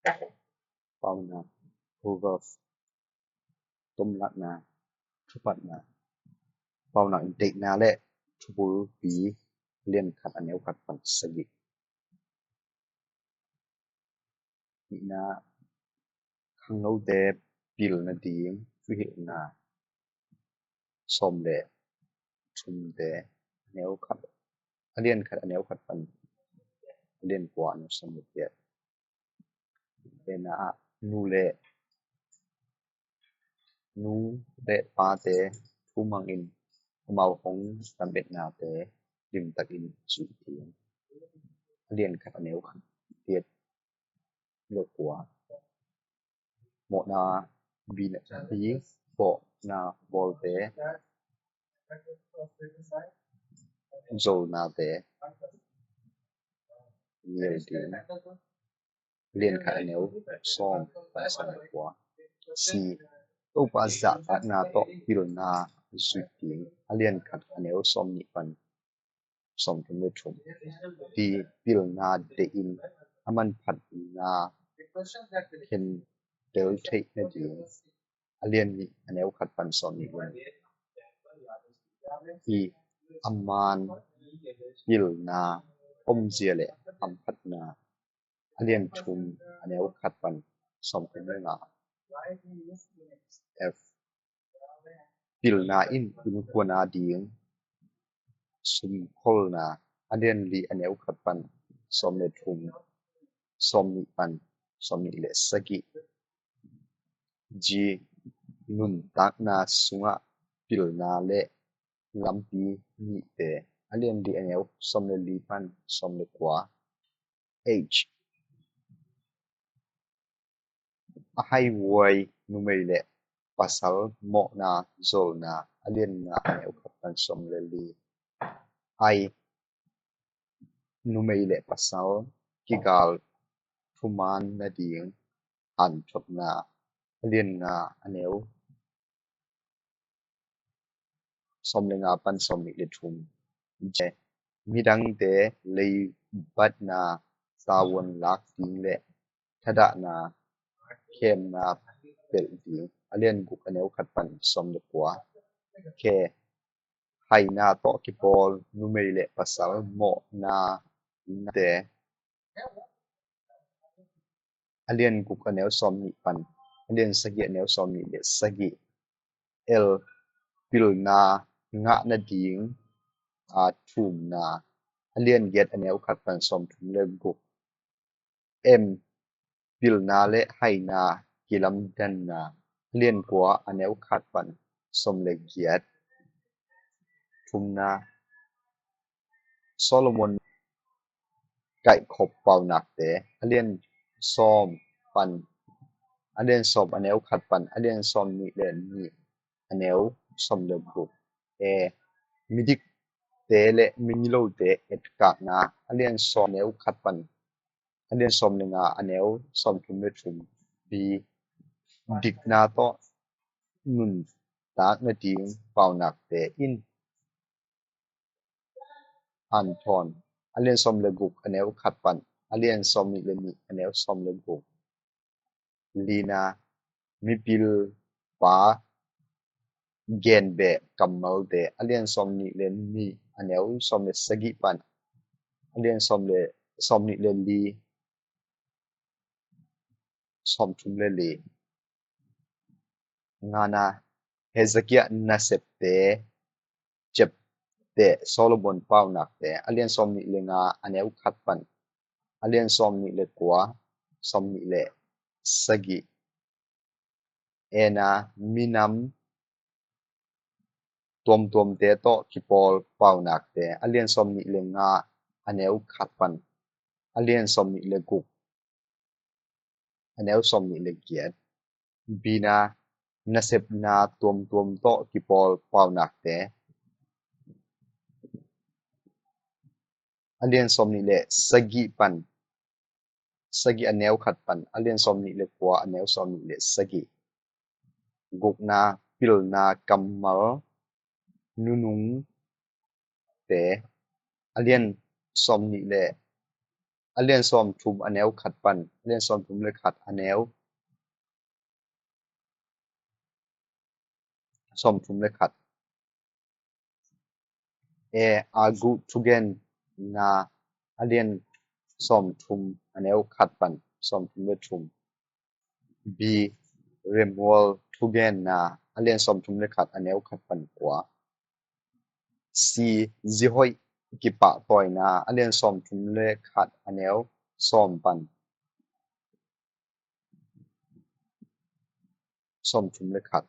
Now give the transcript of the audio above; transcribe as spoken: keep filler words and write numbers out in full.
Paunak, Proverbs, tomlakna, thupatna, paunak deihna le thubulpi, a lian khat a neu khat pan sagih. Nihna, khangnote pil nading thuhilhna sawm le thumte a neu khat, a lian khat a neu khat pan a lian kua a neu sawm le giat. Nihna ah nu le nu le pate thumangin amau hong lametnate limtakin zuih ding. A lian khat a neu khat giat le kua. Mawhna bi, bi bawhna bawlte zolnate nial ding. Lian khat a neu sawm pan sawm le kua. Si, Topa zahtakna tawh pilna zuih ding. A lian khat a neu sawm nih pan sawm thum le thum. Di, pilna deihin a manphatna khentel theih nading. A lian nih a neu khat pan sawm nih le nih. I, a man pilna omzia le hamphatna. A lian thum a neu khat pan sawm thum le nga. F, pilna in innkuan ading sumkholna. A lian li a neu khat pan sawm le thum, sawm nih pan sawm nih le sagih. G, nuntakna sungah pilna le lampi nihte. A lian li a neu sawm le li pan sawm le kua. H, a haihuai numei le pasal mawhna zolna. A lian nga a neu khat pan sawm le li. I, numei le pasal kigal thuman nading hanthotna. A lian nga a neu sawm le nga pan sawm nih le thum. J, midangte leibatna savuan lak ding le thadahna khemna pelh ding. A lian guk a neu khat pan sawm le kua. K, haina tawh kipawl numei le pasal mawhna te. A lian guk a neu sawm nih pan a lian sagih a neu sawm nih le sagih. L, pilna ngah nading a thumna. A lian giat a neu khat pan sawm thum le guk. M, pilna le haina kilamdanna. A lian kua a neu khat pan sawm le giat. Thumna, Solomon kaihkhop paunakte. A lian sawm pan, a lian sawm a neu khat pan a lian sawm nih le nih a neu sawm le guk. E, midikte le migilote etkakna. A lian sawm a neu khat pan a lian sawm le nga a neu sawm thum le thum. B, dikna tawh nuntak nading paunakte in hanthawn. A lian sawm le guk a neu khat pan a lian sawm nih le nih a neu sawm le guk. Lina, mipilpa genbeh kammalte. A lian sawm nih le nih a neu sawm le sagih pan a lian sawm le, sawm nih le li, sawm thum le li. Ngana, Hezekiah nasepte ciapteh Solomon paunakte. A lian sawm nih le nga a neu khat pan a lian sawm nih le kua, sawm nih le sagih. Ena, minam tuamtuamte tawh kipawl paunakte. A lian sawm nih le nga a neu khat pan a lian sawm nih le guk, a neu sawm nih le giat. Bina, nasepna tuamtuam tawh kipawl paunakte. A lian sawm nih le sagih pan, sagih a neu khat pan a lian sawm nih le kua a neu sawm nih le sagih. Gukna, pilna kammal nunungte. A lian sawm nih le, a a lian sawmthum a neu khat pan a lian sawmthum le khat a neu sawmthum le khat. A, Agur thugenna a lian sawmthum a neu khat pan sawmthum le thum. B, Lemuel thugenna a lian sawmthum le khat a neu khat pan kua. C, Zi hoih kipahtawina a lian sawmthum le khat a neu sawm pan sawmthum le khat.